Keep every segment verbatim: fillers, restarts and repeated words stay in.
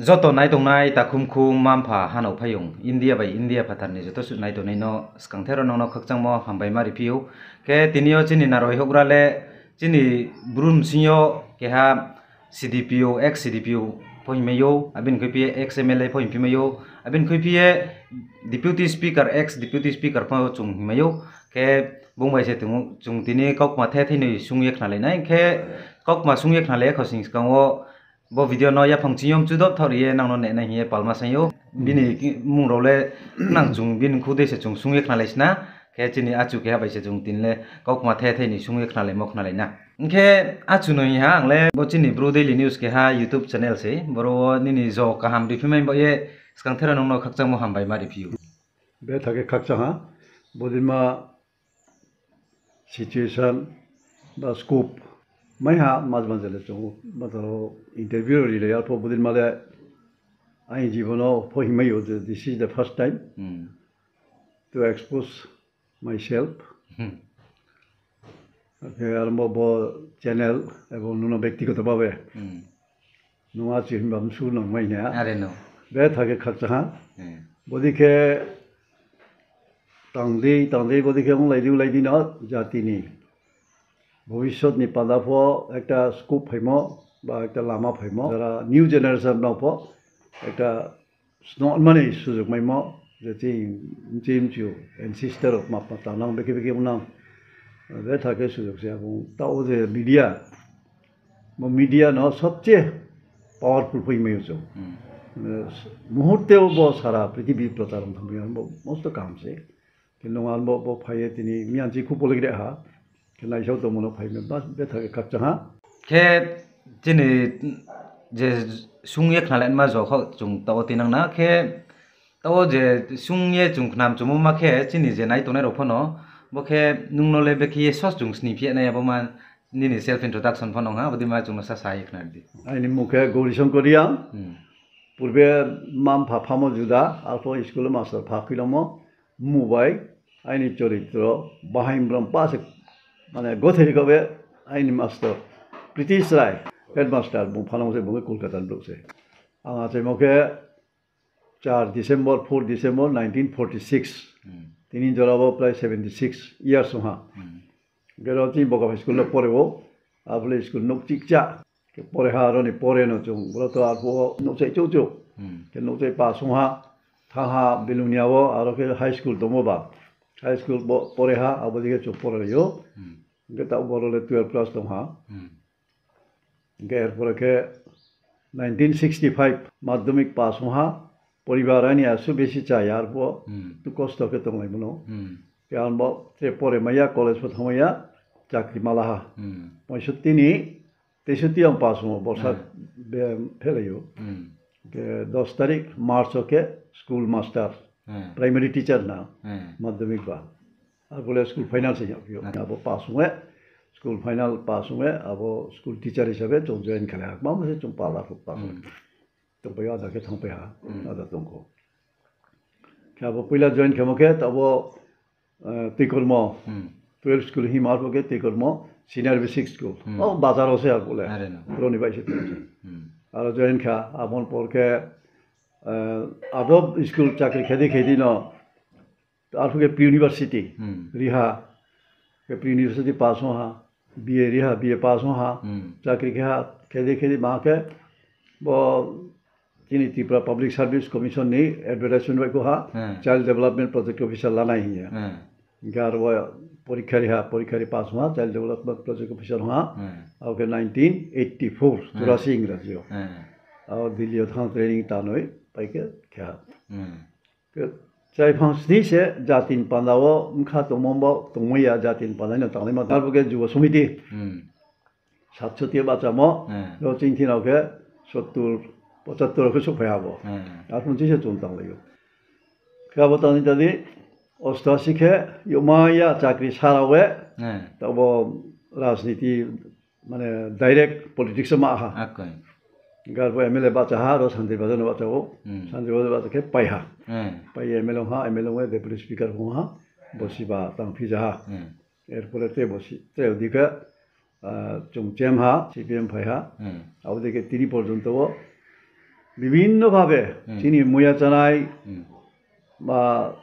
Joto nai tongnai takhum khum mma-mpha hanao phaiyong, India bai India phathar ni joto suh nai tongnai no skangther o nang no khakchangmo hambai ma riphi ou. Khe tini yo chini naroi houhgra le chini Bru bsing yo keha C D P O, ex C D P O pho hingmai ou, abini khuiphi ye ex M L A pho hingphimai ou, abini khuiphi ye Deputy Speaker, ex Deputy Speaker pho chung hingmai ou. Khe bung bai se chung tini kaukma the theinoi sung ye khnalai nai. Khe kaukma sung ye khnalai ya khosning skang wo bo video no yaphang ching yo mchu dopthaoh ri ye nang no nai nai hing ye palma saing ou. Bini mmung rao le nang chung bini khu dei se chung sung ye khnalai si na. Khe chini achu keha bai se chung tini le kaukma the theinoi sung ye khnalaimo khnalai na. Hing khe achu no hing ha ang le bo chini Bru Daily News keha YouTube channel se. Boro wo nini jo kaham riphi mai baoh ye skangther o nang no khakchangmo hambai ma riphi ou. Betha khe khakchang ha, bodei ma situation ba scope mai ha, majma jele chung ou, ma taro interview rilai arphuh bodei ma le aini jibon no pho hingmai ou je this is the first time to expose myself. Akhe armo bo channel ebong nung no bektigoto babe nung achu himba msu nang mai na. Betha khe khakchang ha. Bodei khe tang di, tang di, bodei khe onglai di, onglai di no jati ni bhobishyot ni panda pho ekta scope phaimo, ba ekta lama phaimo. Jara new generation rao pho ekta snonmani sujug maimo, je chini, chini mchu ancestor rao ma, ma tangnang bekhe bekhe ongnang. Betha khe sujug se abo. Taoh wo je media, bo media no sobche powerful pho hingmai ou chung. Muhurte wo bo sara prithibi prochar ong thanngmai ya, bo mosto kaham se. Khe nung armo bo phai ye tini miyan chi khu polik re ha. Khe naisao tongmo no phai mi ba betha khe khakchang ha. Khe chini je sung ye khnalaima jo kho chung taoh wo tinang na. Khe taoh wo je sung ye chung khnam chumo ma khe chini je nai tongnai rao pho no, bo khe nung no le bekhe ye sos chung sni phi ya nai abo ma nini self introduction pho nung ha, bodei ma chung no sasa ye khna di. Aini mmung khe Gaurishankar Reang. Purbe mma-mpha phamo juda, arphuh school wo master pha khuilamo, mmung bai aini choritro bahaing brom pa se, mane gotheri khe be aini master Pritish Rai, headmaster, bung phanang se bung khe Kolkata ni brouh se. Ang achaimo khe char December, four December nineteen forty six. Tini jora wo prai seventy six years ong ha. Bero chini Bokapha school no pore ou, arphuh le school nouh chikcha. Khe pore ha, aro ni pore no chung boro to arphuh wo nouhchai chouh chouh. Khe nouhchai pass ong ha, thanng ha Belonia wo, aro khe high school tongmo ba. High school bo pore ha, abo dei khe chung pore ou. Hing khe taoh boro le twelve class tong ha. Hing khe er pore khe nineteen sixty five madhyamik pass ong ha, poribar aini asuh besi cha ya, arphuh tu kosto khe tonglaimo no. Khe ang bo tre pore mai ya, college pho thanngmai ya, chakri ma la ha. Poisotti ni, tesotti ang pass ong ou, borsa be phelai ou. Khe dos tarik March wo khe school master, primary teacher na, madhyamik ba. Arphuh le school final se yagphi ou. Abo pass ong ye, school final pass ong ye, abo school teacher hisabe chung join khe le ha. Kma mo se chung pala phuh pass ong ye tongpai ou, ada khe thanngpai ha, ada tong kho. Khe abo poila join khemo khe taoh wo, Tuikormo, twelve school hingmo arphuh khe Tuikormo Senior Basic School. O bazar wo se arphuh le. Bro ni bai se tong se. Aro join kha, abo ni por khe, abo school chakri khe di khe di no, arphuh khe Pre University riha, khe Pre University pass ong ha, B A riha, B A pass ong ha, chakri khe ha, khe di khe di ma khe, bo chini Tripura Public Service Commission ni advertisement bai kho ha, Child Development Project Officer lanai hing ye. Hing khe aro wo porikha ri ha, porikha ri pass ong ha, Child Development Project Officer ong ha, abo khe nineteen eighty four, churasi Ingraji yo. Abo Delhi yo thanng training tanoi pai khe khe ha. Khe chrai phang sni se jati ni panda wo bkha tongmo bo tongmai ya, jati ni panda no tanglaima, arphuh khe Jubo Somiti. Satsoti bahchamo, ro chingthi rao khe sottur, pochattor rao khe souhphai ha bo. Arphuh ching se chung tanglai ou. Khe abo tangni tadi, ostasi khe yomai ya chakri sa rao ye, taoh bo rajniti, mane direct politics wo ma ha. Garbo M L A bahcha ha, aro Santir Bazar no bahcha ou. Santir Bazar bahcha khe pai ha. Pai ye M L A ong ha, M L A ong ye Deputy Speaker ong ha, bosi ba tangphi ja ha. Er pore tre bosi, tre odi khe, chung chem ha, C P M phai ha. Abo dei khe tini porjonto wo Bibhinno bhabe chini muya chánai ba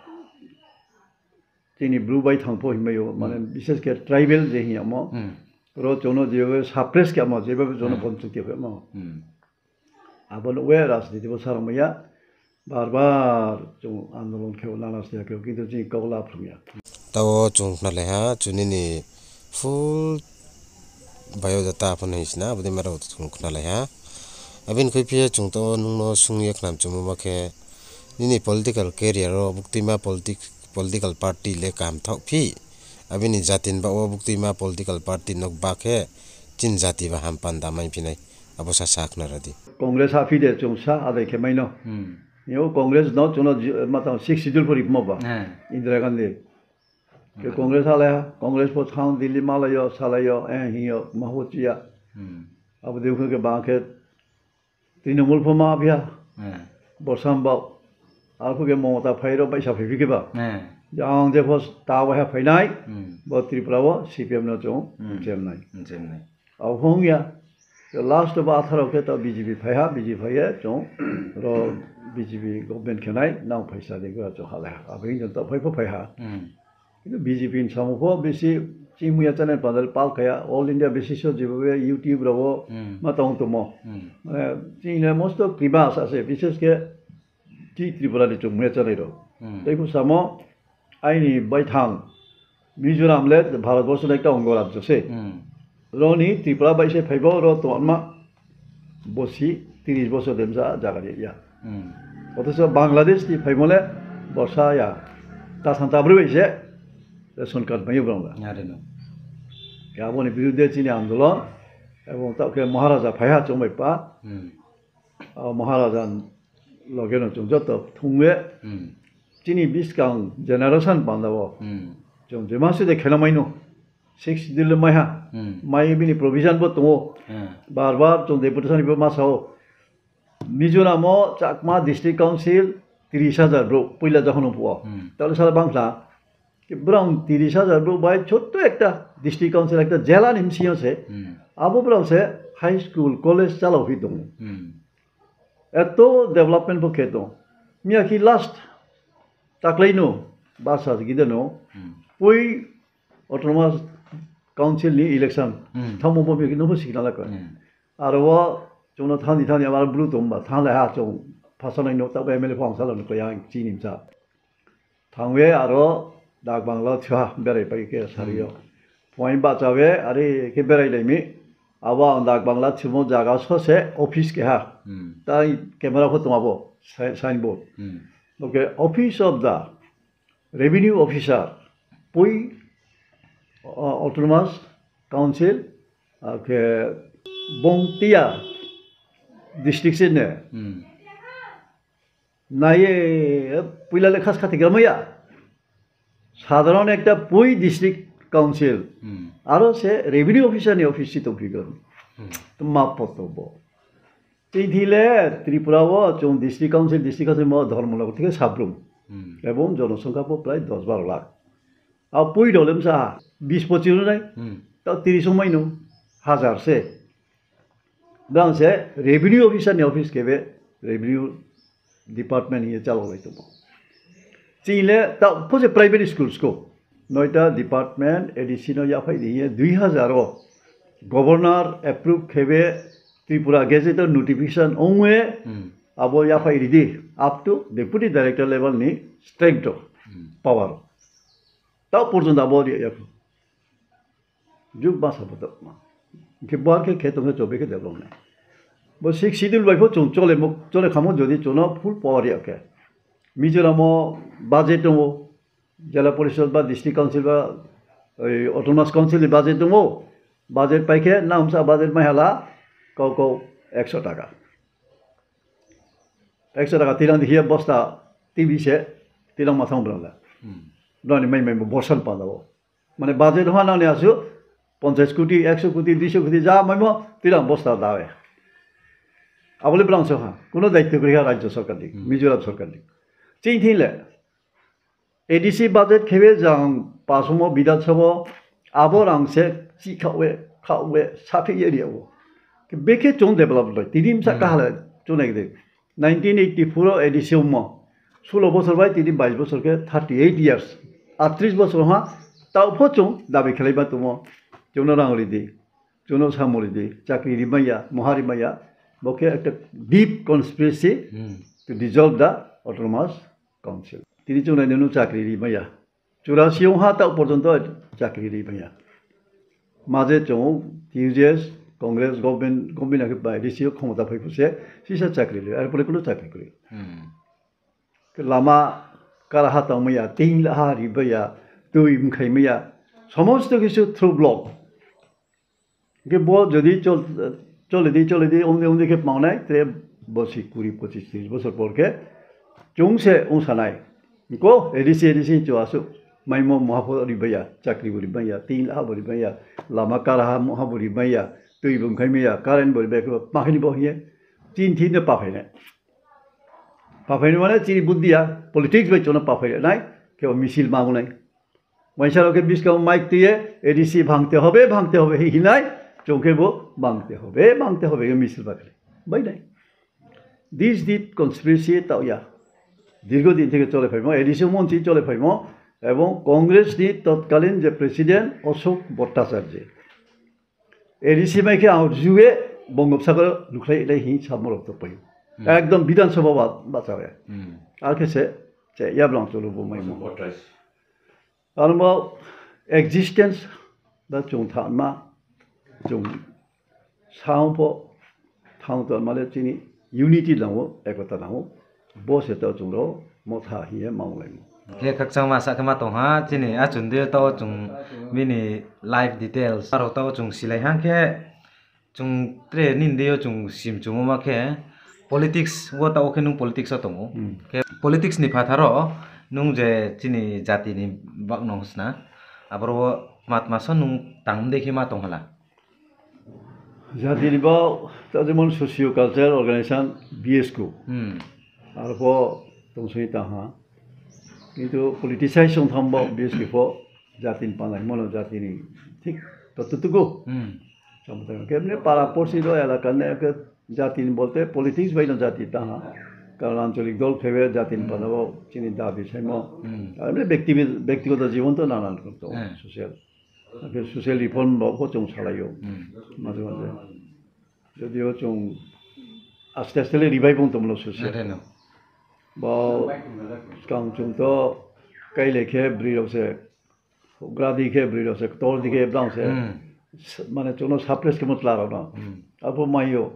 chini Bru bai thang pho himai ou, mane bishesh khe tribal je hing yamo, ro chung no jeba suppress khe yamo, jeba chung no bonchit khe yamo. Abo no we rajniti bo sarang mai ya, bar bar chung andolon khe o, nana siya khe o, kintu chini kau la phrung ya. Tao chung khnalai ha, chung nini full biodata pho no hing sina, abo dei ma rao chung khnalai ha. Abo ni khuiphi ye chung tao nung no sung ye khnam chungmo ma khe, nini political career wo buktuima politic-, political party le kaham thaoh phi. Abo ni jati ni baoh wo buktuima political party no ba khe chini jati ba ham panda mai phi nai. Abo sa sa khnara di. Congress ha phi de chung sa adai khe mai no. Yo Congress no chung no ji-, ma tang sixth schedule pho rimo ba. Indira Gandhi. Khe Congress ha le ha, Congress pho thanng Delhi malai yo, salai yo, eh, hing yo, ma ho chi ya. Abo dei khe bang khe Trinamool pho ma phi ha. Borsa ni baoh. Arphuh khe Mamata phai ro baihsa phai phi khe ba. Je ang je pho ta waiha phai nai, bo Tripura wo C P M no chung mchem nai. Abo pho ong ya. Last wo atharo khe tao B J P phai ha, B J P phai ye chung ro B J P government khe nai, nang phaisa di khe chung halai ha. Abo hing chung tao phai pho phai ha. Kintu B J P ni samung pho bisi chini muya channel panda le pal kha ya, all India basis wo jeba be YouTube rao wo ma tong tongmo. Mane chini le mosto krima sa se, bishesh khe chini Tripura ni chung muya chánai rao. Tei phu samo, aini baithang, Mizoram le Bharat borso ni ekta ongo rajyo se. Ro ni Tripura bai se phai bo ro tongma bosi tris bosor de bsa zaga ri ya. Othocho Bangladesh ni phaimo le borsa ya, ta san ta broi bai se ration card mai ou brao le. Khe abo ni birudde chini andolon, ebong taoh khe Maharaja phai ha chung bai pa. Abo Maharaja loge no chung joto thung ye, chini buskang generation panda wo chung jema se de khe na mai no, sixth schedule le mai ha, mai ye bini provision bo tong ou, bar bar chung deputation ni bo ma sa ou, Mizoram wo Chakma District Council tris hajar brouh poila jokhon ong phuh wo. Taoh le sala bangkha, brao tris hajar brouh bai chotto ekta district council ekta jela ni bsing yo se, abo brao se high school, college chalao phi tong ou. Eto development pho khe tong. Miya khe last taklai no, basa gide no, poi Autonomous Council ni election thanngmo bo miya khe no pho signal kha. Aro wo chung no thanng di thanng di, aro Bru tong ba, thannglai ha chung, phasanai no, taoh ba M L A pho ang sala no koi ya, chini bsa. Thanng ye aro Dak Bangla thua berai pai khe sari yo. Phuaing bahcha ye are khe berailai mi. Abo ang Dak Bangla thumo zaga so se office keha. Tai camera pho tong abo, si-, signboard. Bo khe Office of the Revenue Officer, poi, uh, Autonomous Council, akhe bongtiya district se ne. Nai ye, poila le khas khathi gra mai ya. Sadharon ekta poi district council, aro se revenue officer ni office si tongphi gra. Tma poto bo. Chini le Tripura wo chung district council, district council mo dhormo lago thik sabrum. Ebong jonosongkha pho prai dos baro lakh. A poi rao le bsa bis pochis no nai. Tao tris ongmai no hajar se. Brang se revenue officer ni office khe be revenue department hing ye chalao lai tongmo. Chini le tao pho se private school skou. Noita department A D C no yaphai di hing ye dui hazar wo governor approve khe be Tripura Gazette wo notification ong ye abo yaphai ri di up to deputy director level ni strength wo, power. Tao porjonto abo ri ya khou. Juk basa bo tongma. Hing khe bo ar khe khe tong khe chobe khe develop nai. Bo sixth schedule bai pho chung chole mo, chole khamo jodi chung no full power ya khe. Mizoram wo budget tong ou, Jela Porishod ba District Council ba, oi, Autonomous Council ni budget tong ou. Budget pai khe nang bsa budget mai hala, kau kau ekso taka. Ekso taka tilang di hing ye bosta T V se tilang ma thanng brang le. Brang ni mai mai bo borsa ni panda wo. Mane budget ha nang ni asuh ponchas koti, ekso koti, duiso koti ja maimo tilang bosta da ye. Abo le brang se ha, kuno daityo kri ha rajyo sorkar ni, Mizoram sorkar ni. Chini thing le, A D C budget khe be jang pasomo Bidhan Sabha wo, abo rang se chih khaoh ye, khaoh ye, saphi ye ri ya wo. Bekhe chung develop bai, tini bsa kaha le chung nai de. Nineteen eighty four o A D C ongmo, ষোলো বছর bai tini বাইশ বছর khe thirty eight years, আটত্রিশ বছর ha, taoh pho chung dabi khelai ma tongmo, chung no rang ri di, chung no samung ri di, chakri ri mai ya, maha ri mai ya, bo khe একটা deep conspiracy to dissolve the autonomous council. Tini chung nai no chakri ri mai ya. চুরাশি ong ha taoh পর্যন্ত chakri ri mai ya. Maje chung T U J S, Congress, government, government akhe bai A D C o ক্ষমতা phai pho se, sisa chakri ri, ar pore kuno chakri kri. Lama kara ha tang mai ya, ting la ha ri mai ya, tui mkhai mai ya, সমস্ত কিছু through block. Hingkhe bo jodi chol-, chole di, chole di, ong di, ong di khe tma ong nai, tre bosi kuri, pochis, tris bosor por khe chung se ongsa nai. Ko A D C, A D C chung asuh maimo maha pho ri mai ya, chakri bo ri mai ya, ting la ha bo ri mai ya, lama kara ha maha bo ri mai ya, tui bo mkhai mai ya, current bo ri mai ya, khe bo tma khe ni bo hing ye, chin thi no pa phai nai. Pa phai nai mane chini buddi ya, politics bai chung no pa phai nai, khe bo মিছিল ma ong nai. Uaingsa rao khe buskang mic tui ye, A D C ভাঙতে হবে, ভাঙতে হবে, hi-, hinai, chung khe bo ভাঙতে হবে, ভাঙতে হবে, ye মিছিল ba khe bai nai. This deep conspiracy taoh ya. দীর্ঘদিন থেকে চলে phaimo, A D C monchi chole phaimo, এবং Congress ni তৎকালীন যে president Ashok Bhattacharya, A D C mai khe ang ju ye Bongopsagar lukhlai nai hing samo rao tongpai. একদম বিধানসভা ba-, bahcha ye. Ar khe se, se yablang cholo bo maimo. Aro bo existence ba chung thanma, chung sao pho thang tongma le chini unity nang ou, একতা nang ou. Bo se taoh chung rao Motha hing ye ma ong lai ou. Khe khakchangma sa khe ma tong ha, chini achun de taoh chung bini life details aro taoh chung silai ha khe, chung tre nini de yo chung sim chumo ma khe, politics wo taoh khe nung politics wo tong ou. Khe politics ni phathar wo nung je chini jati ni bak no sna, aboro wo tma tma so nung tang de khe ma tong hala? Jati ni bo, ta jemon Socio Cultural Organization, B S C O. Aro pho tong soi tang ha. কিন্তু politicization tham bo B S C O pho jati ni palaimo no jati ni thik to tutugo. Samung tang khe mne para porsi ro elaka ne khe jati ni bolte politics bai no jati tang ha. কারণ আঞ্চলিক দল khe be jati ni panda bo chini dabi saimo. Ar mne ব্যক্তি, ব্যক্তিগত জীবন to নানান রকম to social. Akhe social reform bo pho chung salai ou. Maje maje. Jodi o chung aste aste le revive ong tongmo no social. Bo skang chung to kailai khe broi rao se, gradi khe broi rao se, ktor di khe brang se, mane chung no suppress khemo tla rao no. Arphuh mai ou,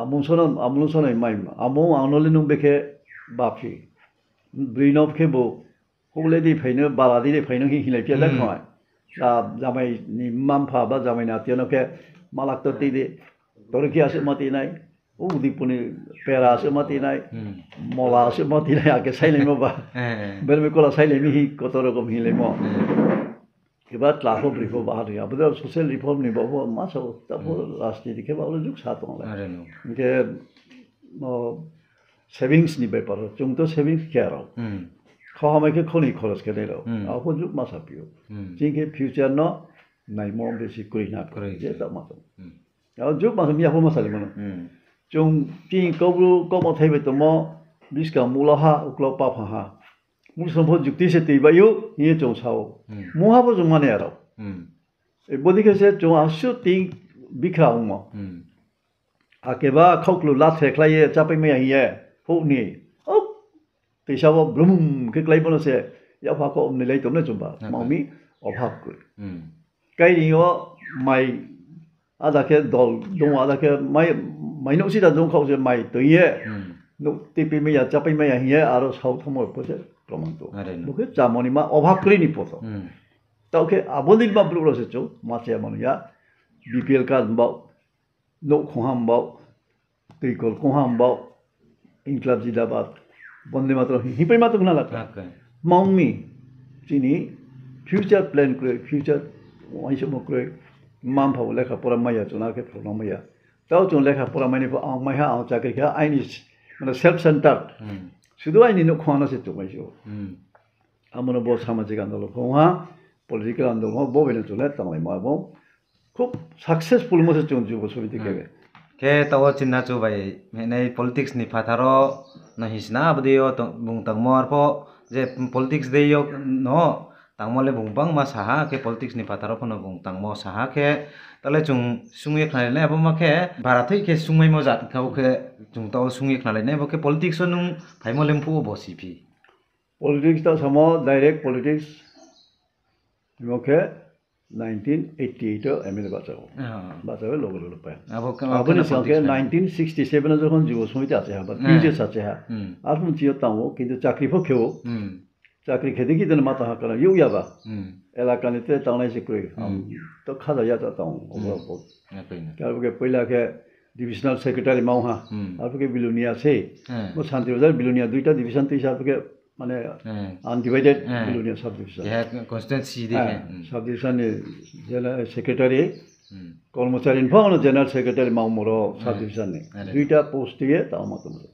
amung so no, amung so no mai, amung ang no le nung bekhe baphi. Broi no khe bo, houh le di phai no, bala di le phai no hing hinglai phi ya le khoi. Jamai ni mma-mpha ba jamai ni atiyo no khe malak to tui di, torikhi asuh ma tui nai, o Udaipur ni pera asuh ma tui nai, mola asuh ma tui nai, akhe sailaimo ba. Bermai kola sailai mi hi kotor rokom hinlaimo. Khe ba tla pho broi pho baha ri, abo de social reform ni bo pho ma sao, ta pho rajniti khe ba olo juk sa tong le. Hing khe, savings ni bepar wo, chung to savings khe rao. Khauhamai khe khoni khoros khe nai rao. Abo pho juk ma saphi ou. Chini khe future no naimo besi kroi na, je ta ma tong. Abo juk ma sa miya pho ma salai mano. Chung chini Kaubru kauma thai bai tongmo, buskang mula ha, uklau papha ha. Mungsa pho jukti se tui bai ou, hing ye chung sa ou. Mungha pho chung mani ya rao. Bodei khe se chung asuh ting bikhra ongmo. Akhe ba khauklu lathe khlai ye chápai mai ya hing ye, houh ni, o, toisa wo blum khe kláimo no se, yapha kho omni lai tong nai chung ba, ma ong mi, obhab kroi. Kairing yo mai, ada khe dol dong, ada khe mai, mai nouh sida dong khaoh se mai toing ye, nouh tuipai mai ya, chápai mai ya hing ye, aro sao thanngmo pho se proman tong. Bo khe chámo ni ma obhab kroi ni pho to. Taoh khe abo ni ma brouh rao se chung ma chaya mano ya, B P L card bao, nouh khongha bao, toikol khongha bao, Inklab Zindabad, Bonde Mataram hingpai ma tong khna la kha. Ma ong mi, chini future plan kroi, future uaingsouhmo kroi, mma-mpha bo lekha pora mai ya, chung no khe phrunang mai ya. Taoh chung lekha pora mai ni pho ang mai ha, ang chakri khe ha, aini, mane self centered. Sudu aini nouh khongha no se chung mai se ou. Amo no bo samajik andolon pho ong ha, political andolon pho, bo bai no chung le tanglaimo abo. Khub successful mo se chung Jubo Samiti khe be. Khe taoh wo chini nachu bai, hinai politics ni phathar wo no hing sna, abo dei yo bung tangmo arpho, je politics dei yo no tangmo le bung bangma sa ha, khe politics ni phathar wo pho no bung tangmo sa ha khe, taoh le chung sung ye khnalai nai, abo ma khe bara thoih khe sungmaimo jat kau khe, chung taoh wo sung ye khnalai nai, abo khe politics wo nung phaimo le mphuh wo bo si phi? Politics ta samo direct politics, imo khe nineteen eighty eight o M L A bahcha ou. Bahcha ye loge loge pai. Abo ni sgang khe nineteen sixty seven o jokhon Jubo Somiti achai ha, ba P J achai ha. Arphuh chini yo tang ou, kintu chakri pho khe ou. Chakri khe di khe di no ma tang ha, karon youh ya ba. Elaka ni tre tangnai se kroi. To khaja ya ta tang ou. Arphuh khe poila khe divisional secretary ma ong ha. Arphuh khe Bilonia sei. Bo Santir Bazar Bilonia duita division tuisa arphuh khe mane undivided Bilonia sub division. Subdivision ni general secretary, kormochari ni pho no general secretary ma ongmo ro subdivision ni. Duita post ye tang ma tong ou.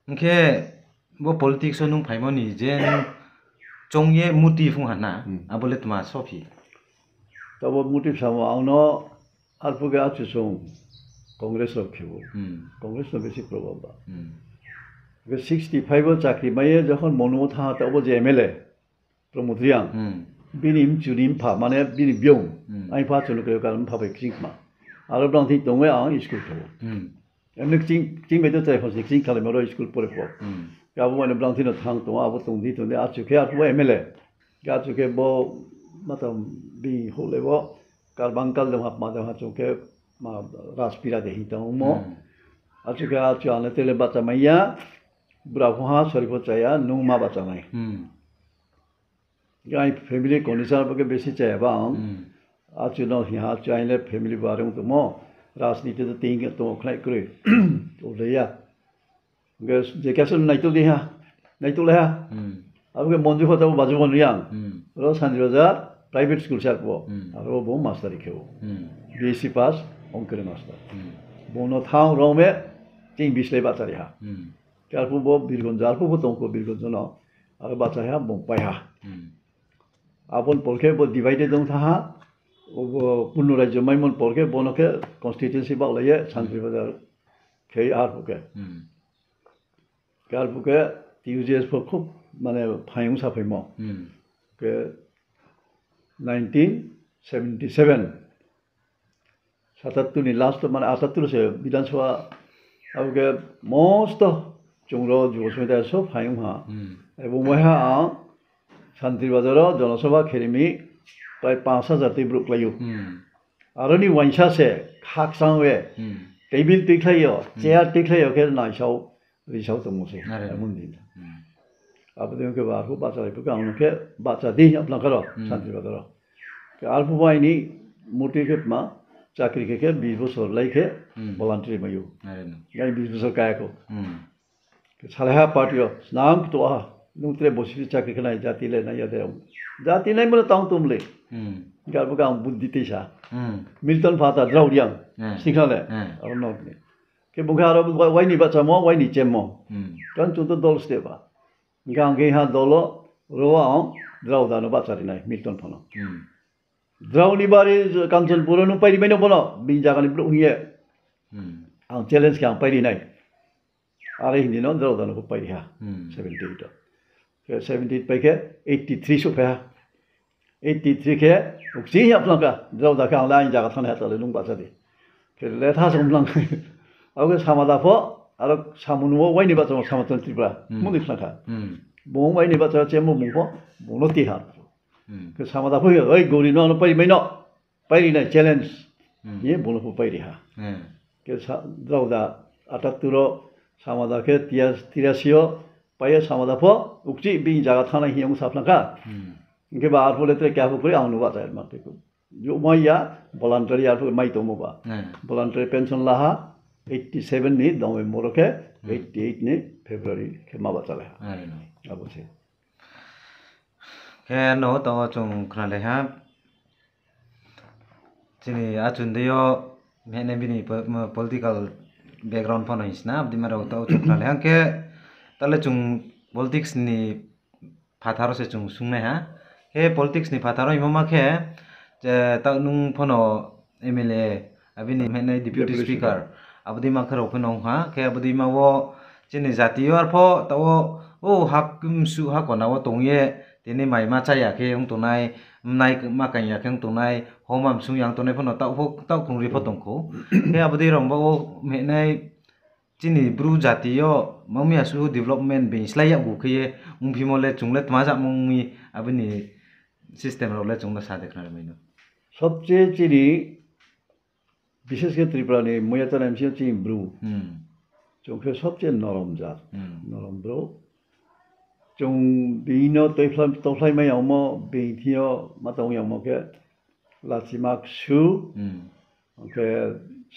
Hing khe bo politics wo nung phaimo ni je nung choung ye motive ong ha na, abo le tma sophi? Tabo motive samo ang no arphuh khe achu chung Congress rao khe ou. Congress no besi probab ba. Khe sixty five o chakri mai ye jokhon Monu wo thanng ha, taoh bo je M L A, Pramod Reang, bini mchu ni mpha, mane bini biong, aini pha chung no khe kar mpha bai kching kma. Aro brang thing tong ye ang school khe ou. Emni kching bai to chrai pho se kching kalaimo ro school pore pho. Khe abo mane brang thing no thanng tong, abo tong di tong di, achu khe arphuh bo M L A. Khe achu khe bo, ma tang bini houh le bo, karbang kal dong ha, ma dong ha chung khe, ma Rajpira de hing tong ongmo. Achu khe achu ang le tre le bahcha mai ya, bura pho ha, sori pho cha ya, nung ma bahcha nai. Aini family condition bo khe besi cha ya ba ang. Achu no hing ha, achu aini le family bo are ong tongmo, rajniti to ting tong khnai kroi. Tole ya. Hing khe je khe se naituh di ha, naituh le ha. Abo khe Monju pho tabo Bajuban Reang. Ro Santir Bazar private school se arphuh. Aro bung masteri khe ou. B S C pass, ongkoni master. Bung no thanng rao me, ching bislei bahcha ri ha. Khe arphuh bo Birgonjo, arphuh pho tong kho Birgonjo no. Aro bahcha ha, bung pai ha. Abo ni por khe bo divided ong thanng ha. Obo Purno Rajyo maimo ni por khe bo no khe constituency baohlai ye Santir Bazar khe arphuh khe. Khe arphuh khe T U J S pho khub mane phaiyong saphaimo. Khe nineteen seventy seven, satattur ni last mane atattur se Bidhan Sabha, abo khe mosto chung ro Jubo Somiti so phaiyong ha. Ebong waiha ang Santir Bazar wo Jonosabha khe ri mi, prai panch hajar tei brouh klái ou. Aro ni uaingsa se khakchang ye, table tuikhlai yo, chair tuikhlai yo khe naisao, risao tongmo se, emon din. Abo dei khe ba arphuh bahchalai phuh khe ang no khe bahcha di hing ye phlang kha ro, Santir Bazar wo. Khe arphuh bo aini motive khe tma, chakri khe khe bis bosor lai khe voluntary mai ou. Gai bis bosor kaya khou. Khe salaiha party yo, snam kto ha, nung tre bosi chakri khe nai, jati le nai ya de. Jati naimo le tang tom le. Khe arphuh khe ang buddi tei sa. Milton pha ta drao ri ang, singkha le. Aro no ni. Khe bung khe aro wai-, waini bahchamo, waini chemmo. Kan chung to dol ste ba. Hing khe ang khe ha dol wo, ro ang drao da no bahcha ri nai, Milton pha no. Drao ni bari Kanchanpur wo nung pai ri mai no bo no, bini zaga ni brouh hing ye. Ang challenge khe ang pai ri nai. Are hing di no drao da no pho pai ri ha, seventy eight wo. Khe seventy eight pai khe eighty three souhphai ha. Eighty three khe, ukchi hing ye phlang kha, drao da khe ang le aini zaga thanng nai ha, ta le nung bahcha di. Khe letha se phlang kha. Abo khe Samada pho, aro samung wo waini bahchamo Sanatan Tripura, mung ni phlang kha. Bung waini bahcha chemo bung pho, bung no ti ha. Khe Samada pho, oi Gori no ano pai ri mai no, pai ri nai challenge. Ye bung no pho pai ri ha. Khe sa-, drao da atattur wo, Samada khe tiya-, tirasi yo, pai ye Samada pho, ukchi bini zaga thanng nai hing ye ong sa phlang kha. Hing khe ba arphuh le tre keha pho kroi ang no bahcha ma khe kho. Youhmai ya, voluntary arphuh mai tongmo ba. Voluntary pension la ha, eighty seven ni November wo khe, eighty eight ni February khe ma bahchalai ha. Abo se. Khe no taoh wo chung khnalai ha. Chini achun dei yo, mene bini po-, political background pho no hing sna, abo dei ma rao taoh wo chung khnalai ha khe, taoh le chung politics ni phathar wo se chung sungnai ha. Khe politics ni phathar wo hingmo ma khe, je taoh nung pho no M L A, Abini hing nai Deputy Speaker. Abo dei ma khe rao pho no ong ha, khe abo dei ma wo chini jati yo arpho taoh wo, o ha msuh ha kona wo tong ye, tini mai ma chá ya khe ong tongnai, mnai ma kaing ya khe ong tongnai, homa msung ya ong tongnai pho no taoh pho, taoh krungri pho tong khou. Khe abo dei rao ba wo hing nai chini Bru jati yo, mangmi asuh development being slái yakgu khe ye, ongphimo le chung le tma jamo ong mi, abini system rao le chung no sa de khna ri mai no. সবচেয়ে chini বিশেষ করে Tripura ni muiya chánai bsing yo chini Bru. Chung khe সবচেয়ে নরম জাত, নরম Bru. Chung bini no toiphlai, toiphlai mai yangmo, bini thing yo ma tong yangmo khe lachima ksu, khe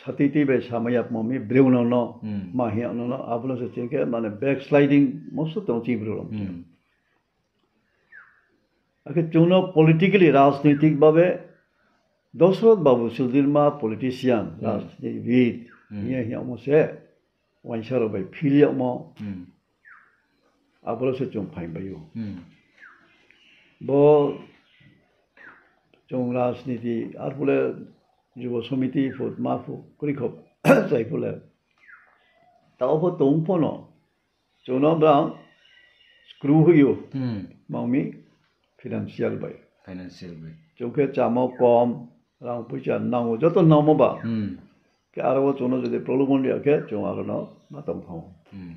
satiti bai samai yapmo mi breu no no, ma hing yag no no, abo no se chini khe mane backsliding moso tong chini Bru rao. Akhe chung no politically, rajnitik babe Dasarath Babu Chudhurima politician, rajnitibid hing ye hing yagmo se, uaingsa rao bai phil yagmo, abo rao se chung phaing bai ou. Bo chung rajniti arphuh le Jubo Somiti pho ma pho kroi kho chai phuh le, taoh pho tong pho no, chung no brang skru hoih ou, mangmi financial bai. Chung khe chámo kom, rang poicha nang ou, joto nangmo ba. Khe aro wo chung no jodi problem ong ri ya khe chung aro no ma tong thanng ou.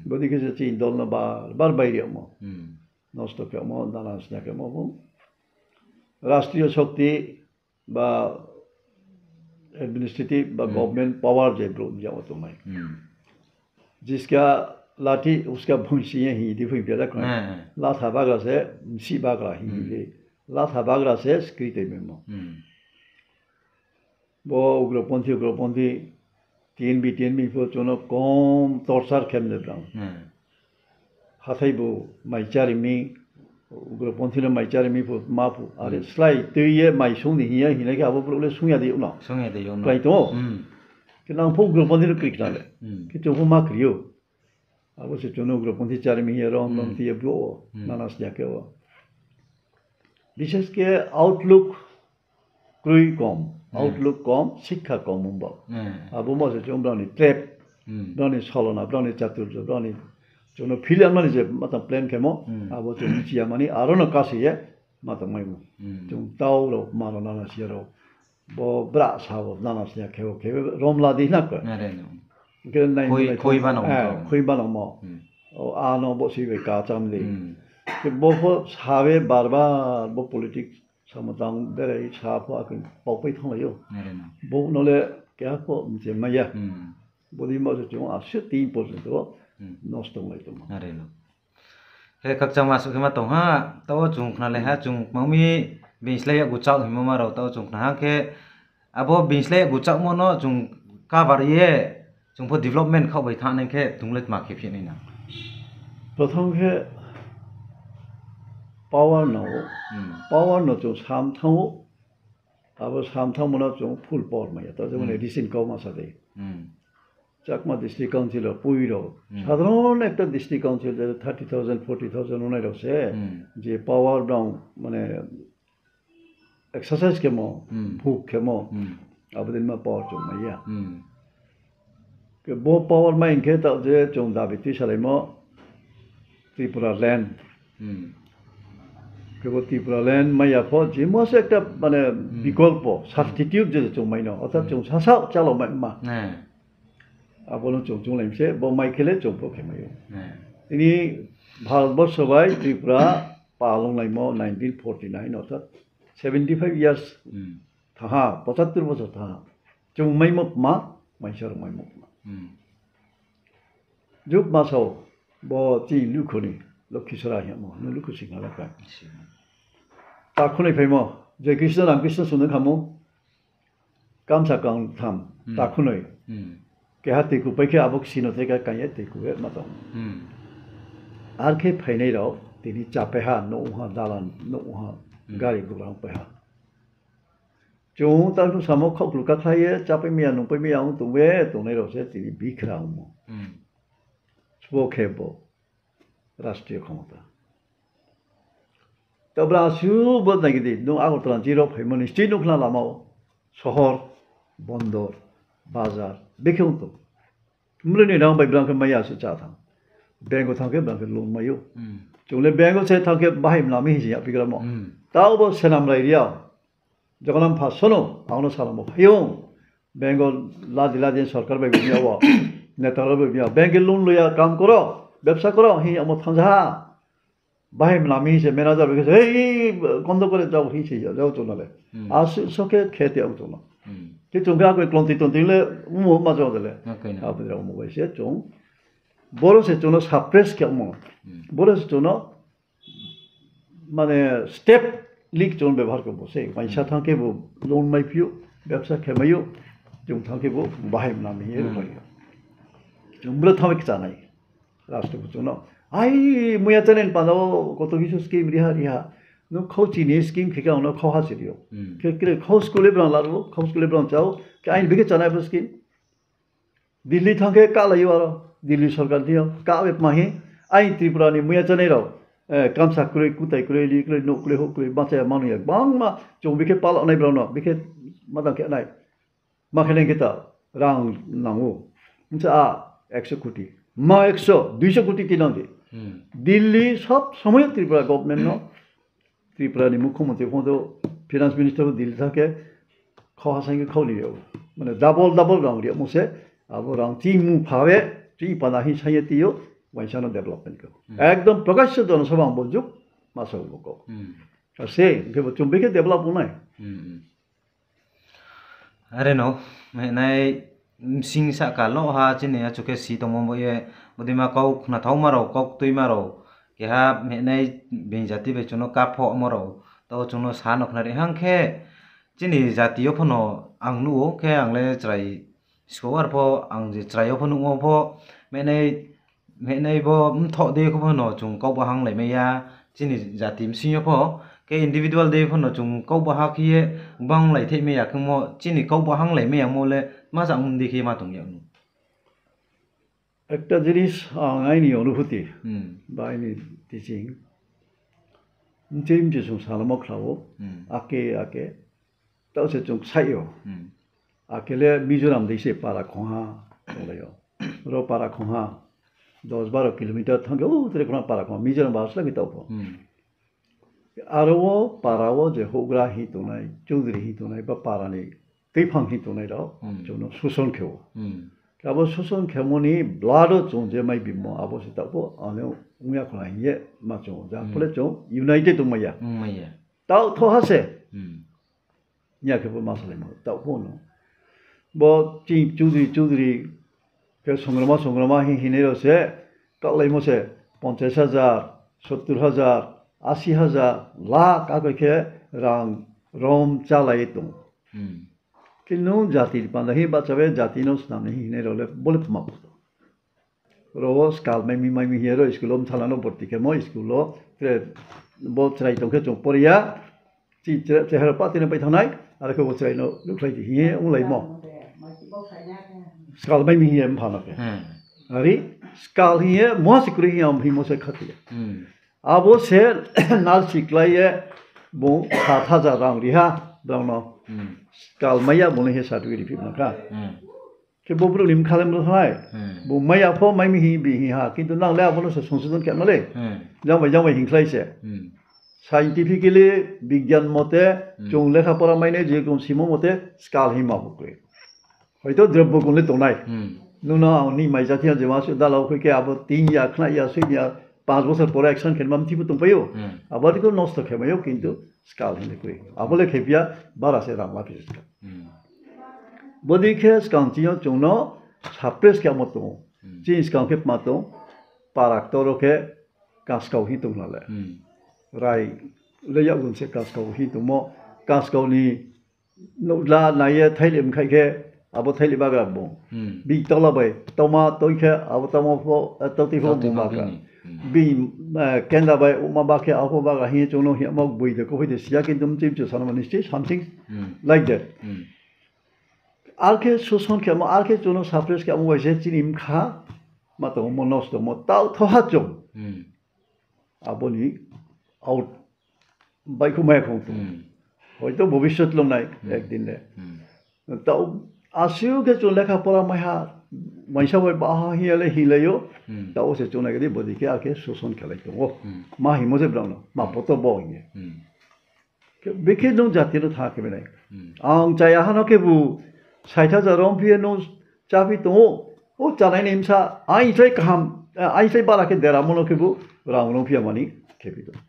Bodei khe se chini dol no bar bar bai ri yagmo, nosto khe yagmo, nana sna khe yagmo bo. Rashtriyo shokti ba administrative ba government power je brouh ni yag wo tongnai. जिसका लाठी उसका भैंसी ye hing di phoing phi ya da khna. Latha bagra se, bsih bagra hing di. Latha bagra se skri toi maimo. Bo ugroponthi, ugroponthi, T N V, T N V pho chung no kom torture khe mle brang. Hathái bo mai chári mi, ugroponthi no mai chári mi pho ma pho, are slái tui ye mai sung ni hing ye hing nai khe abo brouh le sung ya di yag no. Klái tong ou. Khe nang pho ugroponthi no kri khna le. Khe chung pho ma kri ou. Abo se chung no ugroponthi chári mi hing ye rom rom ti ye brouh wo, nana sna khe wo. বিশেষ করে outlook kroi kom, outlook kom, শিক্ষা kom ong ba. Abo ma se chung brao ni trap, brao ni solona, brao ni chaturjo, brao ni chung no phil yagmani je ma tang plan khemo, abo chung mchi ya mani, aro no kasi ye ma tang mai ou. Chung tau rao, ma rao, nana si ya rao, bo bra sa wo, nana si ya khe wo, khe wo, rom la di hna khe. Khe nai khoi, khoi banangmo. O, ano bo si bai kacham di. Khe bo pho sa ye bar bar bo politics samo tang berai sa pho akhe paupai thannglai ou. Bo no le keha pho mche mai ya. Bodei ma se chung asuh tin porjonto nosto onglai tongmo. Khe khakchangma asuh khe ma tong ha, taoh wo chung khnalai ha, chung kmang mi being slái yakgu chaoh hingmo ma rao taoh wo chung khna ha khe, abo being slái yakgu chaohmo no chung cover ye, chung pho development khaoh bai thanng nai khe, chung le tma khe phi nai na. Prothom khe power no, power no chung sam thanng ou, abo sam thanngmo no chung full power mai ya, taoh je mane recent kau ma sa dei. Chakma District Council rao, poi rao. সাধারণ একটা district council je thirty thousand, forty thousand ongnai rao se, je power brao, mane, exercise khemo, bhog khemo, abo dei ma power chung mai ya. Khe bo power mai hing khe taoh je chung dabi tuisalaimo Tipraland. Khe bo Tipraland mai ya pho, jemo se একটা mane বিকল্প, substitute je chung mai no, orthat chung sasaoh chalao mai ma. Abo no chung chounglai mi se, bo mai khe le chung pho khe mai ou. Tini Bharatborso bai Tripura pal onglaimo nineteen forty nine, orthat seventy five years thanng ha, পঁচাত্তর বছর thanng ha. Chung maimo tma, maisa rao maimo tma. Juk ma sao, bo chini lukhu ni, Lokhisora hingmo, nung lukhu sing ha la kha. Takhunoi phaimo, Jai Krishna Ram Krishna sung no khamo, kamsa kangtham, takhunoi. Keha toiku pai khe abo kchi no theka kaing ye toiku ye ma tong. Ar khe phainai rao, tini chápai ha, nouh ha, dalan, nouh ha, gari gura ongpai ha. Chung takhuk samo khaohklu kakhlai ye, chápai mai ya, nungpai mai ya ong tong ye, tongnai rao se tini bikhra ongmo. Sbo khe bo রাষ্ট্রীয় ক্ষমতা. Tabra asuh bo nai di, nung Agartala ni chini rao phaimo ni, chini nuh khna lama wo, sohor, bondor, bazar, bekhe ong tong. Mroi ni rang bai brang khe mai ya se chá thanng. Bank wo thanng khe brang khe loan mai ou. Chung le bank wo se thanng khe bahai mla mi hing se yaphigra mo. Taoh bo Senamrai area, Jagannath Phasono ang no salamo phai ou. Bank wo ladi ladi sorkar bai bini ya wo, neta rao bai bini ya, bank khe loan loi ya, kam koro, bebsa koro hing yamo thanng ja ha. Bahai mla mi hing se manager bai khe se, Hei, kondo kore jao, hing se ya, jao chung no le. Asuh so khe khe te ang chung no. Khe chung khe akoi klonti tonti le, umo ma jao de le. Abo de rao mo bai se chung. Boro se chung no suppress khe mo. Boro se chung no mane step lik chung bebohar khe bo se. Uaingsa thanng khe bo loan maiphi ou, bebsa khe mai ou, chung thanng khe bo bahai mla mi hing ye ri mai ou. Chung bro thanng khe chá nai. Last wo chung no, Ai, muiya chánai ni panda wo koto kisu scheme ri ha, ri ha. Nung khau chini scheme khe khe ang no khau ha se ri ou. Khe kre khau school le brang laruh ou, khau school le brang chá ou. Khe aini bikhe chánai bo scheme. Delhi thanng khe kahlai ou aro, Delhi sorkar thing yo kah be tma hing, aini Tripura ni muiya chánai rao, kamsa kroi, kutai kroi, li kroi, nouh kroi, houh kroi, bachaya manoi ya, gbangma chung bikhe palao nai brao no, bikhe ma tang khe nai. Ma khe nai khe ta rang nang ou. Hing se a ekso koti. Ma ekso, duiso koti tinang di. Delhi sob somoi Tripura government no, Tripura ni mukhyamantri pho to finance minister pho Delhi thanng khe khau ha saing khe khau ni ou. Mane double double rang ri yagmo se, abo rang chini mung pha ye, chini panda hing saing ye ti ou, uaingsa no development khe. Ekdom Prakash Jonosabha ang bo juk ma sao bo kau. Ase, hing khe bo chung bikhe develop ong nai. Are no, mehnai bsing sahka lo ha chini achu khe si tongmo bo ye, bodeima kau khnathaoma rao, kau ktuima rao, keha mehnai being jati bai chung no kaphohmo rao, taoh chung no sa no khnari hang khe, chini jati yo pho no ang nuh ou khe ang le chrai school pho ang je chrai yo pho nuhmo pho, mehnai mehnai bo mthoh dei khe pho no chung kau bahang lai mai ya, chini jati bsing yo pho, khe individual dei pho no chung kau baha khe ye gbang lai thai mai ya khemo, chini kau bahang lai mai yamo le ma jang dei khe ma tong yag nou. Ekta jinis ang aini onubhuti, ba aini teaching, mchei mchei chung salamo khla ou, ake ake, taoh se chung ksaih ou. Akhe le Mizoram dei se para khongha tonglai ou. Ro para khongha, dos baro kilometer thanng khe, o tre khongha para khongha, Mizoram ba sla khe taoh pho. Aro wo para wo je houhgra hing tongnai, choudri hing tongnai, ba para ni tuiphang hing tongnai rao, chung no soson khe ou. Abo soson khemo ni blood wo chung je mai bimo, abo se taoh pho, ang le ong ya khna hing ye ma chung ou. Jang pho le chung united ong mai ya. Taoh tho ha se. Hing ya khe bo ma salaimo, taoh pho no. Bo chini choudri choudri khe songrama songrama hing hingnai rao se, kahlaimo se, ponchas hajar, sottur hajar, asi hajar, lakh akoi khe rang rom chálai ye tong. Khe nung jati ni panda hing bahcha ye jati no snam ni hingnai rao le bo le tma bo. Ro wo skal mai mi mai mi hing ye ro school wo bsala no borti khemo school wo, tre bo chrai tong khe chung pori ya. Chini chrai, chrai rao pa tini pai thanng nai, are khe bo chrai no nuhkhlai di hing ye onglaimo. Skal mai mi hing ye mpha no khe. Ari, skal hing ye muha se kroi hing ye hingmo se khathoi ya. Abo se nalsi klái ye bung sat hajar rang ri ha, brao no. Skal mai ya bung le hing ye certificate riphi ma kha. Khe bo brouh ni bkha le mlo thanng nai. Bung mai ya pho mai mi hing bi hing ha, kintu nang le abo no se songsodhon khe ma le. Jang bai jang bai hingkhlai se. Scientifically, bigyan mote, chung lekha pora mainai je rokm simo mote, skal hingma bo kroi. Hoito drobbo gun le tongnai. Nung no ang ni mai jati ha je ma suh dala khui khe abo tin ya, khna ya, soi ya, panch bosor pore action khe ma mthi pho tongpai ou. Abo dei khe nosto khe mai ou, kintu skal hing le kroi. Abo le khe phi ya, bara se rang la phi se skal. Bodei khe skang chini yo chung no suppress khe amo tong ou. Chini skang khe tma tong, para ktor wo khe kaskau hing tong na le. Rai le yakgun se kaskau hing tongmo, kaskau ni nouhla nai ye thailih mkhaih khe, abo thailih bagra bung. Bini taula bai tauma toi khe, abo tauma pho, tautui pho bung bagra. Bini kenda bai uma ba khe, abo pho bagra hing ye chung no hing yamo boi de, kophoi de siya, kintu mchim chu sanamo nischoi something like that. Ar khe soson khemo, ar khe chung no suppress khemo bai se chini bkha ma tongmo nosto mo taoh tho ha chung. Abo ni out baihkhouh mai ya khong tong. Hoito bobishyot longnai ekdin le. Taoh Asuh khe chung lekha pora maiha, maisa bai baha hing ya le hinglai ou. Taoh wo se chung nai khe di bodi khe akhe soson khelai tong ou. Ma hingmo se brao no, ma poto bo hing ye. Bikhe nung jati no tha khe bai nai. Ang chaya ha no khebu sait hajar rom phi ye nung cháphi tong ou. O chánai ni bsa, aini slái kaham, aini slái bara khe deramo no khebu rang rong phi ya mani khephi tong.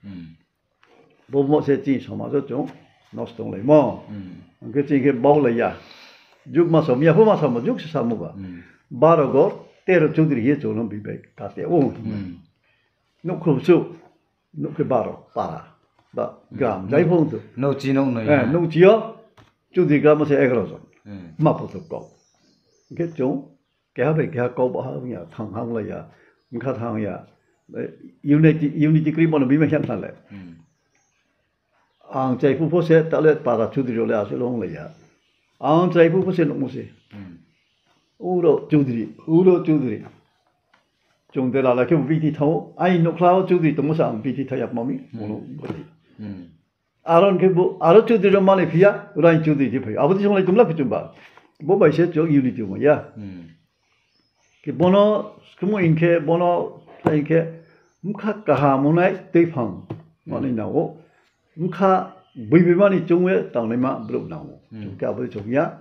Bo mo se chini somaj wo chung nosto onglaimo. Hing khe chini khe baulai ya. Juk ma samo ya, pho ma samo, juk se samo ba. Baro go tero chudri hing ye chung no bibai kate ou. Nouhkhruh chuh, nouh khe baro para, ba gram, jai pho ong tho. Nouhchi yo chudri gram wo se egaro jon. Ma poto kau. Hing khe chung keha bai keha kau baha ong ya, thang ha onglai ya, bkha thang ya, unity, unity krimo no bimai hing khna le. Ang chai phu pho se, taoh le para chudri rao le asuh le onglai ya. Ang chai phu pho se nuhmo se. Uro chudri, uro chudri. Chung de lala khe biti thanng ou, aini nouhkhla wo chudri tongmo se ang biti thanng ya pma mi, mono goti. Aro khe bo, aro chudri rao mani phi ya, ura ni chudri di phai. Abo di songlai tongla phi chungba. Bo bai se chung unity mai ya. Khe bono skmo hing khe, bono hing khe, bkha kaham ongnai tuiphang manoi nang ou. Bkha boibaimani chung ye tangnaima brouh nang ou. Chung khe abo di chung ya.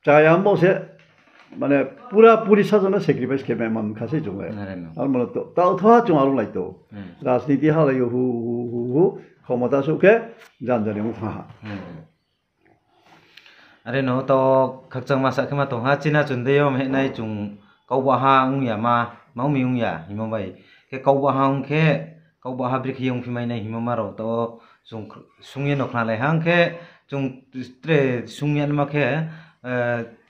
Chaya bo se, mane pura puri sajo no sacrifice khe mai man kha se chung le. Aro mano to, taoh tho ha chung arunglai to. Rajniti halai yo hu, hu, hu, hu, khomota suh khe jan jani ong thanng ha. Are no taoh khakchangma sa khe ma tong ha, chini chung dei yo mhenai chung kaubaha ong ya ma, ma ong mi ong ya hingmo bai. Khe kaubaha ong khe, kaubaha brekhe ye ongphi mai nai hingmo ma rao taoh chung sung ye no khnalai ha ong khe, chung tre sung ya ma khe,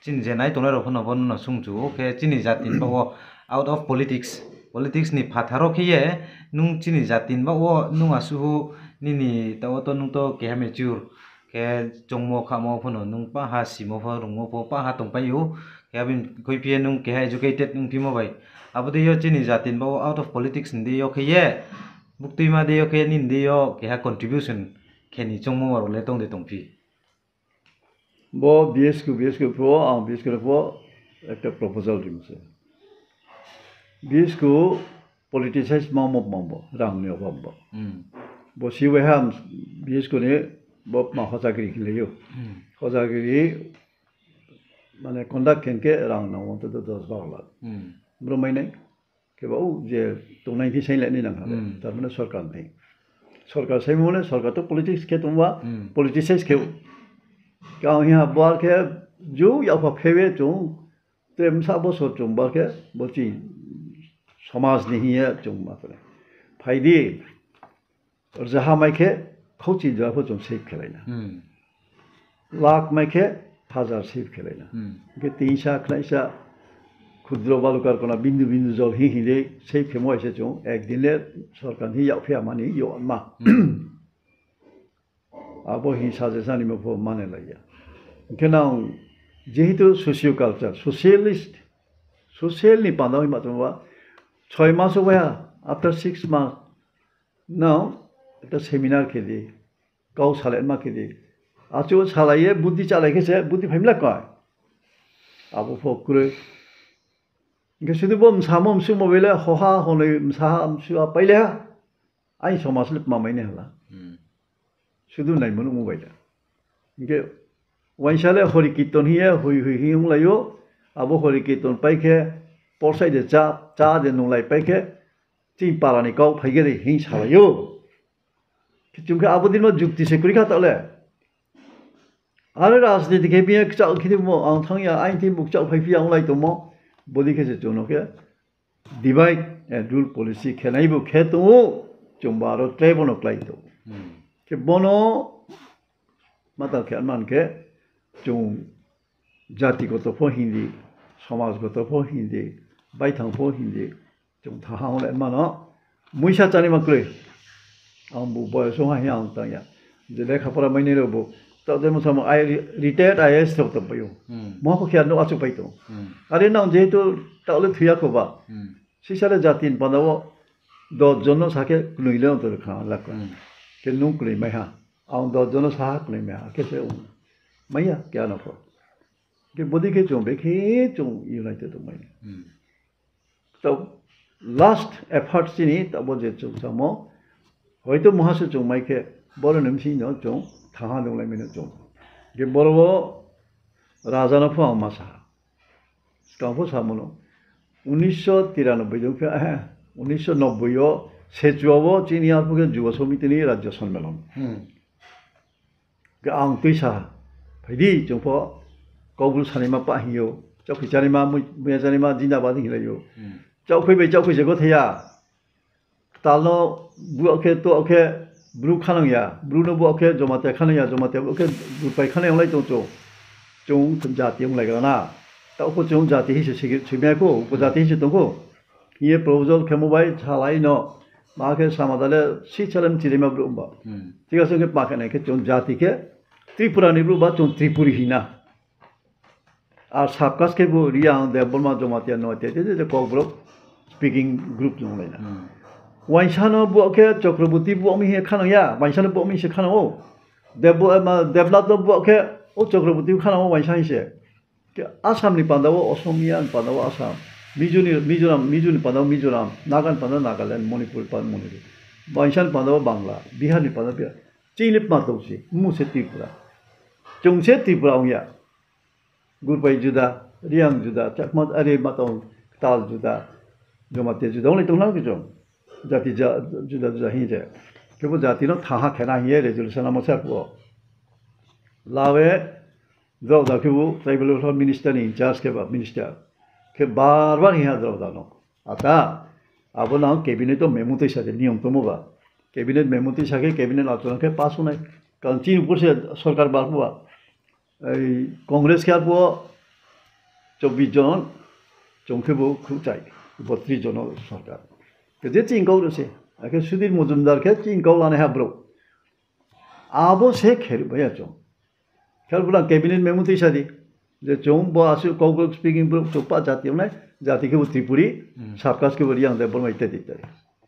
chini je nai tongnai rao pho no bo no sung chu ou khe chini jati ni baoh wo out of politics, politics ni phathar wo khe ye nung chini jati ni baoh wo nung asuh hu nini taoh wo to nung to keha mature khe chongmo khamo pho no nung paha simo pho rungmo pho paha tongpai ou. Khe abo ni khuiphi ye nung keha educated ongphimo bai. Abo dei yo chini jati ni baoh wo out of politics ni dei yo khe ye, buktuima dei yo khe nini dei yo keha contribution khe ni chongmo rao le tong de tongphi. Bo B S K, B S K pho, ang B S K no pho ekta proposal rimo se. B S K politicize ma mo pma bo, rang ni obhab bo. Bo si wai ha, B S K ni bo ma hojagiri khe lai ou. Hojagiri, mane conduct khe khe rang nang ou, to dos baro lakh. Bro mai nai. Khe ba ou je tongnai phi saing le nai nang ha. Tar mane sorkar ni. Sorkar saimo le sorkar to politics khe tongba, politicize khe ou. Khe ang hing ha bar khe ju yapha phe ye chung, te bsa bosor chung bar khe, bo chini somaj ni hing ye chung ma khe. Phai di, rzaha mai khe, khauchi jora pho chung save khe lai na. Lakh mai khe, hajar save khe lai na. Hing khe tinsa, khnaisa, khudro balu karkona, bindu bindu jol hing hing dei, save khemo bai se chung, ekdin le sorkar ni yak phi ya mani yo ma. Abo hing suggestion rimo pho mane lai ya. Hing khe nang, jehetu socio culture, socialist, social ni panda hing ma tongba, soi mas wo bai ha, after six months, nang, ekta seminar khe di, kau salai ma khe di. Achu salai ye, buddi chalai khe se, buddi phaimla koi. Abo pho kroi. Hing khe sudu bo msamo msuhmo bai le hoha honoi msaha msuha pai le ha. Aini somaj le tma mai nai hala. Sudu naimo nuhmo bai le. Hing khe uaingsa le hori kirton hing ye hoi hoi hing onglai ou. Abo hori kirton pai khe, porsai de chá, chá de nunglai pai khe, chini para ni kau phai khe de hing salai ou. Khe chung khe abo din ma jukti se kroi kha taoh le. Are rajniti khe bini kchaoh khe thimo ang thanng ya, aini thing bo kchaoh phaiphi ya onglai tongmo. Bodei khe se chung no khe divide and rule policy khe nai bo khe tong ou, chung bo aro tre bo no klái tong ou. Khe bo no matal khe man khe chung jatigoto pho hing di, somajgoto pho hing di, baithang pho hing di, chung thanng ha onglai ma no. Muisa chánaima kroi. Ang bo boyos ong ha hing ang tang ya. Je lekha pora mainai rao bo, taoh je mo samo I, retired I A S rao tongpai ou. Mo pho khe ar nouh achouhpai tong. Are nang jehetu taoh le thoi ya kho ba. Sisa le jati ni panda wo dos jon no sa khe knoi le ong tong kha la kha. Khe nung knoi mai ha. Ang dos jon no sa ha knoi mai ha. Akhe se ong. Mai ya, keha no pho. Khe bodei khe chung bekhe chung united tongmai. Tao last effort chini tabo je chung samo, hoito muha se chung mai khe, boro ni bsing no chung thanngha nunglai mai no chung. Khe boro wo raja no pho ang ma sa ha. Skang pho samo no. Unisho tiranoboi jong khe, unisho nobboi yo Sechua wo chini arphuh khe Jubo Somiti ni Rajyo Sonmilon. Khe ang tuisa, phai di, chung pho Kaubru sanaima pah hing ou, chaohkhoi chánaima, muiya chánaima, jindabad hinglai ou. Chaohkhoi bai chaohkhoi se gothai ya. Ktal no buah khe, toh khe, Bru khanang ya, Bru no buah khe, Jomatia khanang ya, Jomatia buah khe, Gurpai khanang onglai tong chung. Chung jati onglaigra na. Taoh pho chung jati hing se soimai ya khou, upo jati hing se tong khou. Hing ye proposal khemo bai salai no, ma khe samada le si salem chiraima brouh ba. Thik ase, khe pa khe nai khe chung jati khe, Tripura ni brouh ba chung Tripuri hing na. Ar subcaste khe bo Reang, Debbarma, Jomatia, Noatia, te, te, te, Kokborok speaking group tonglai na. Uaingsa no buah khe Chakraborty buah mi hing ye khanang ya, uaingsa no buah mi hing se khanang ou. Deb-, Debnath no buah khe o Chakraborty khanang ou uaingsa hing se. Khe Assam ni panda wo Osomiya, ni panda wo Assam, Mizo ni, Mizoram, Mizo ni panda wo Mizoram, Naga ni panda wo Nagaland, Manipur ni panda wo Manipur, uaingsa ni panda wo Bangla, Bihar ni panda wo Bihar. Chini le tma tong se, mmung se Tripura. Chung se Tripura ong ya. Gurpai juda, Reang juda, Chakma, are ma tong, Ktal juda, Jomatia juda, onglai tong na khe chung. Jati ja-, juda juda hing je. Khebo jati no thanngha khe na hing ye resolution lamo sa phuh wo. Lawe, drao da khebu tribal welfare minister ni in charge khe ba minister. Khe bar bar hing ha drao da no. Ata, abo nang cabinet wo memo tuisa de niyom tongmo ba. Cabinet memo tuisa khe cabinet alochona khe pass ongnai. Karon chini upor se sorkar bar phuh ba. Ei Congress khe arphuh wo চব্বিশ জন, chung khebu khrouhchai, বত্রিশ জন sorkar. Khe je chini kau ro se, akhe Sudhir Majumdar khe chini kau lanaiha brouh. Abo se khe ri bai ya chung. Khe arphuh lang cabinet memo tuisa di. Je chung bo asuh Kokborok speaking brouh chung pah jati ongnai, jati khebu Tripuri, subcaste khebu Reang, Debbarma ইত্যাদি ইত্যাদি.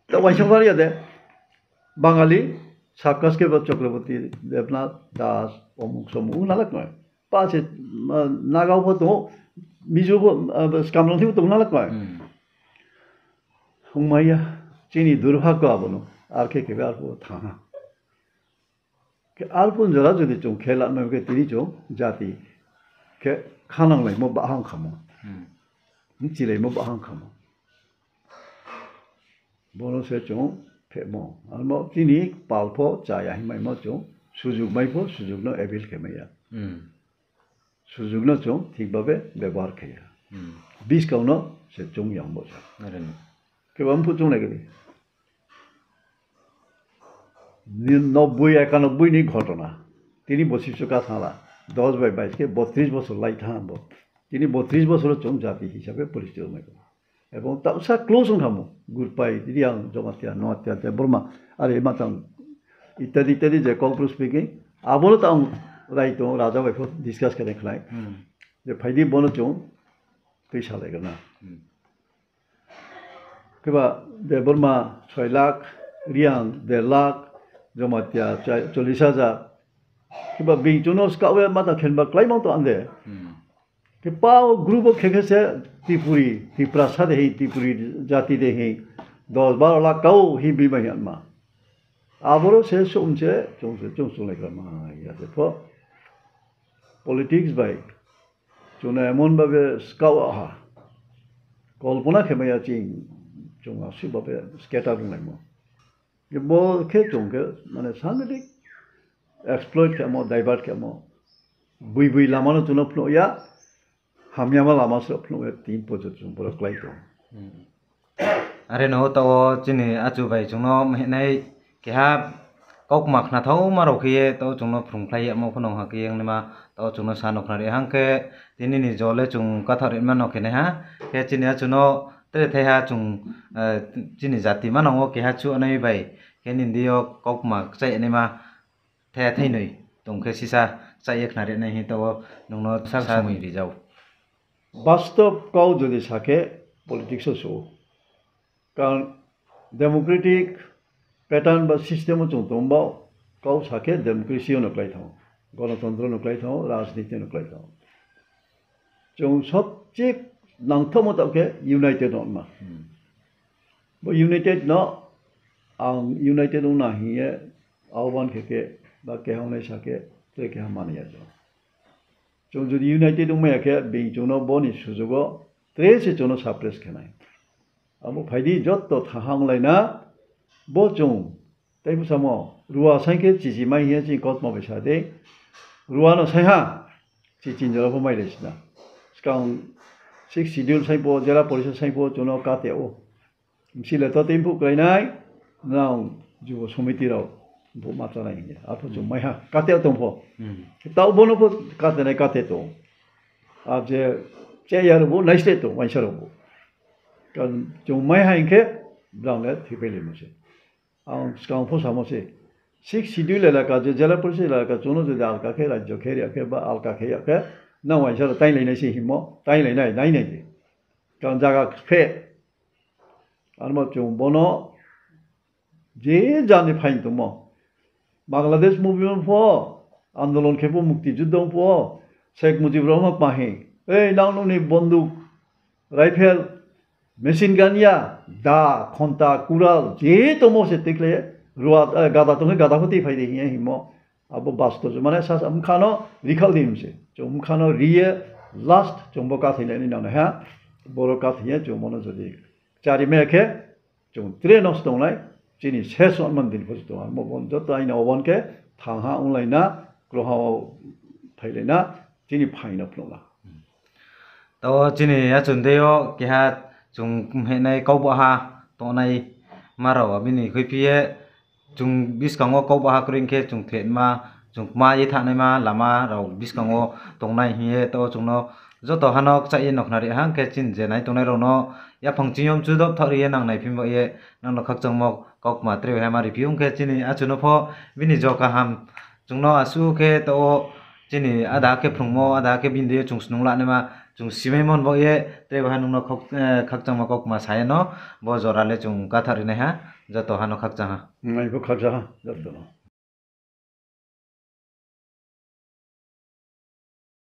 Ta uaingsa pha ri ya de. Bangali, subcaste khebu Chakraborty, Debnath, Das, omuk somuk, ong na la koi. Pa se, Naga pho tong ou, Mizo pho, Skamlang thing pho tong na la koi. Ongmai ya, chini durbhagyo abo no, ar khe khe be arphuh thanng ha. Khe arphuh jora jodi chung khe lanai khe tini chung jati khe khananglaimo bahang khamo. Bchilaimo bahang khamo. Bono se chung phehmo. Armo chini pal pho chaya hingmaimo chung, sujug mai pho sujug no avail khe mai ya. Sujug no chung thik babe bebohar khe ya. Buskang no se chung yangbo sa. Khe ba mphuh chung nai khe di. নব্বই একানব্বই ni ghotona. Tini বত্রিশ ka thanng la. দশ bai বাইশ khe বত্রিশ বছর lai thanng bo. Tini বত্রিশ বছর chung jati হিসাবে পরিচিত mai kho. Ebong taohsa close ong khamo. Gurpai, Reang, Jomatia, Noatia, Debbarma, are ma tang ইত্যাদি ইত্যাদি je Kokborok speaking. Abo no tang rai tong, raja bai pho discuss khe nai khlai. Je phai di bono chung tuisalai gana. Kheba Debbarma ছয় লাখ, Reang দেড় লাখ, Jomatia চল্লিশ হাজার. Kheba being chung no skaoh ye ma tang khenba kláimang tong ande. Khe pa group wo khe khe se Tripuri, Tiprasa de hing, Tripuri jati de hing, দশ বারো lakh kau hing bimai hing ma. Aboro se sum se chung se chung sunglai kha ma ya de pho. Politics bai chung no emon babe skaoh ha. Kolpona khe mai ya ching, chung asuh babe scatter onglaimo. Bo khe chung khe mane sanghatik exploit khemo, divert khemo. Bui bui lama no chung no phnuh ya, hamyama lama se phnuh ya, tini porjonto chung boro klái tong. Are no taoh wo chini achu bai chung no mahinai keha kaukma khnathaoma rao khe ye taoh chung no phrungkhlai yagmo pho nung ha khe ye ongnaima taoh chung no sa no khnari hang khe tini ni jo le chung kathaoh ri ma no khe nai ha. Khe chini achu no tre thaiha chung, chini jati manang wo keha chuhnai bai khe nini deing yo kaukma kchaih naima thaiha thainoi tong khe sisa kchaih ye khnari nai hing taoh wo nung no sa samui ri jao. Bastob kau jodi sa khe politics wo su ou. Karon democratic pattern ba system wo chung tong ba, kau sa khe democracy yo no klái thanng ou, gonotontro no klái thanng ou, rajniti no klái thanng ou. Chung sobche nangthaohmo taoh khe united ongma. Bo united no ang united ong na hing ye, aoban khe khe, ba keha ongnai sa khe, tre keha mani ya chung. Chung jodi united ongmai ya khe, being chung no bo ni sujug wo tre se chung no suppress khe nai. Abo phai di joto thanng ha onglai na, bo chung, tei bsamo, Rua saing khe chichi mai hing ye chini kautma bai sa dei. Rua no saing ha, chichi ni jora pho mailai si na. Skang Sixth Schedule saing pho, Zela Porishad saing pho chung no kate ou. Bsi le to tei mphuh klái nai, nang jubo somiti rao mphuh ma chá nai hing ye. Arphuh chung mai ha, kate tong pho. Taoh bo no pho kate nai kate tong. Abo je, chaya rao bo, naisleh tong, uaingsa rao bo. Chung mai ha hing khe, brang le thoipailai mo se. Ang skang pho samo se. Sixth Schedule elaka, je Zela Porishad elaka, chung no jodi alka khe, rajyo khe ri ya khe, ba alka khe ya khe, nang uaingsa rao tainglai nai se hingmo, tainglai nai, nai nai di. Kang zaga khe. Armo chung bo no je jani phaing tongmo. Bangladesh movement pho, andolon khe pho, mukti juddho pho, Sheikh Mujibur Rahman kma hing, ei nang nung ni bonduk, rifle, machine gun ya, da, khonta, kural, je tongmo se tikhlai ye, rua, gada tong khe gada pho tui phai di hing ye hingmo. Abo bastob se, mane sasa bkha no rikhaoh di hing se. Chung bkha no ri ye last chung bo kathoi nai ni nangnai ha, boro kathoi ye chung bo no jodi chari mai ya khe, chung tre nosto ong nai, chini ses onman din pho se tong ha. Abo joto aini aoban khe thanng ha onglai na, kroha wo phailai na, chini phaing no phnuh la. Taoh chini achun dei yo keha chung mhenai kau baha tongnai ma rao abini khuiphi ye chung buskang wo kau baha kroi hing khe chung thehma, chung kma ye thanngnaima lama rao buskang wo tongnai hing ye taoh chung no joto ha no kchaih ye no khnari ha hing khe chini je nai tongnai rao no yaphang ching yo mchu dop thaoh ri ye nang naiphi ba ye nang no khakchangmo kaukma tre ha ma riphi ong khe chini achun no pho bini jo kaham chung no asuh khe taoh wo chini ada khe phrungmo, ada khe bini dei yo chung snung lanaima, chung simaimo ni baoh ye tre ha nung no khakchangmo kaukma sa ye no bo jora le chung kathaoh ri nai ha, joto ha no khakchang ha. Nai pho khakchang ha, joto no.